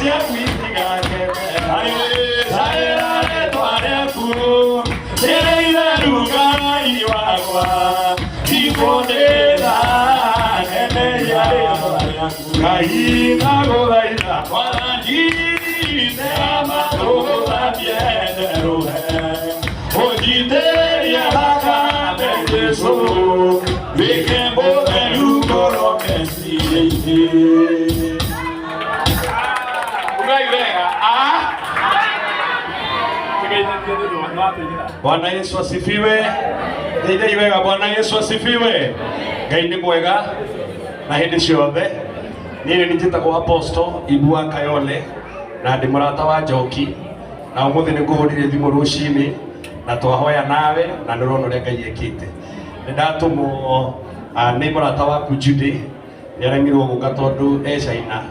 Ciaku itigakene. Caĩra rĩtwa rĩaku rĩrĩ itheru Ngai wakwa, ikũndĩra neneria rĩtwa rĩaku. Ngai ndagũthaitha Mwathani, matũgũthambie nderũhe, ũnjitĩrĩrie thakame Jesũ, wĩke mũtheru ngoro meciria-inĩ. Ugai wega. Ah. Tugeithĩtie nĩ ũndũ wa watũinĩra. Bwana Yesu asifiwe. Ndeithei wega. Bwana Yesu asifiwe. Ngai nĩ mwega na hĩndĩ ciothe. Niĩ nĩ njĩtagwo Apostle Ibu wa Kayole na ndĩ mũrata wa Njoki, na ũmũthĩ nĩ ngũhũrire thimũ rũcinĩ na twahoya nawe na nĩ ũrona ũrĩa Ngai ekĩte. Nĩ ndatũmwo nĩ mũrata waku Judy, nĩ aremirwo gũka tondũ e China.